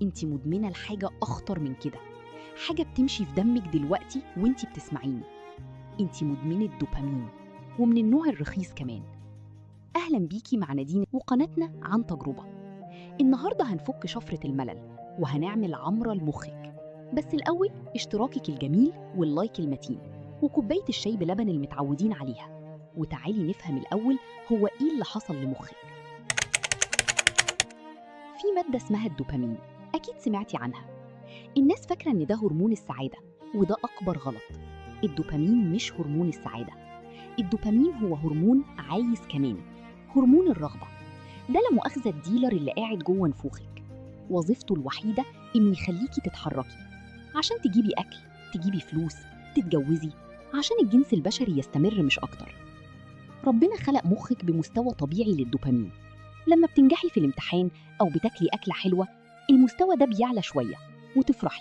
انت مدمنة لحاجة أخطر من كده، حاجة بتمشي في دمك دلوقتي وانت بتسمعيني. انت مدمنة دوبامين، ومن النوع الرخيص كمان. أهلا بيكي مع نادين وقناتنا عن تجربة. النهاردة هنفك شفرة الملل وهنعمل عمرة لمخك، بس الأول اشتراكك الجميل وال like المتين وكوباية الشاي بلبن المتعودين عليها. وتعالي نفهم الأول هو إيه اللي حصل لمخك. في مادة اسمها الدوبامين، أكيد سمعتي عنها. الناس فاكرة إن ده هرمون السعادة، وده أكبر غلط. الدوبامين مش هرمون السعادة. الدوبامين هو هرمون عايز كمان، هرمون الرغبة. ده لا مؤاخذة ال dealer اللي قاعد جوه نفوخك. وظيفته الوحيدة إنه يخليكي تتحركي عشان تجيبي أكل، تجيبي فلوس، تتجوزي، عشان الجنس البشري يستمر مش أكتر. ربنا خلق مخك بمستوى طبيعي للدوبامين. لما بتنجحي في الامتحان أو بتاكلي أكلة حلوة، المستوى ده بيعلى شوية وتفرحي.